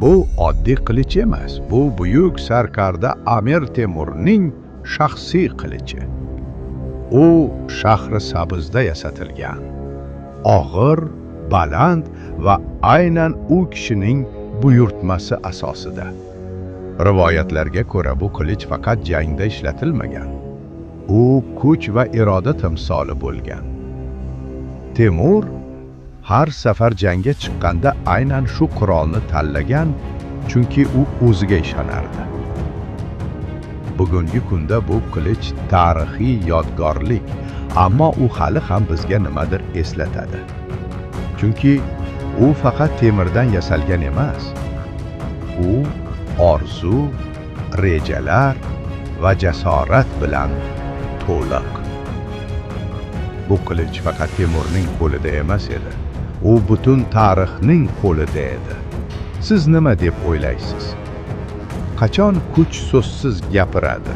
Bu oddiy qilich emas, bu buyuk sarkarda Amir Temurning shaxsiy qilichi. U Shahrisabzda yasatilgan. Og'ir, baland va aynan u kishining buyurtmasi asosida. Rivoyatlarga ko'ra, bu qilich faqat jangda ishlatilmagan. U kuch va iroda timsoli bo'lgan. Temur har safar jangga chiqqanda aynan shu qurolni tanlagan, chunki u o'ziga ishonardi. Bugungi kunda bu qilich tarixiy yodgorlik, ammo u hali ham bizga nimadir eslatadi. Chunki u faqat temirdan yasalgan emas. U orzu, rejalar va jasorat bilan to'liq. Bu qilich faqat Temurning qo'lida emas edi. U butun tarixning qo'lida edi. Siz nima deb o'ylaysiz? Qachon kuch so'zsiz gapiradi?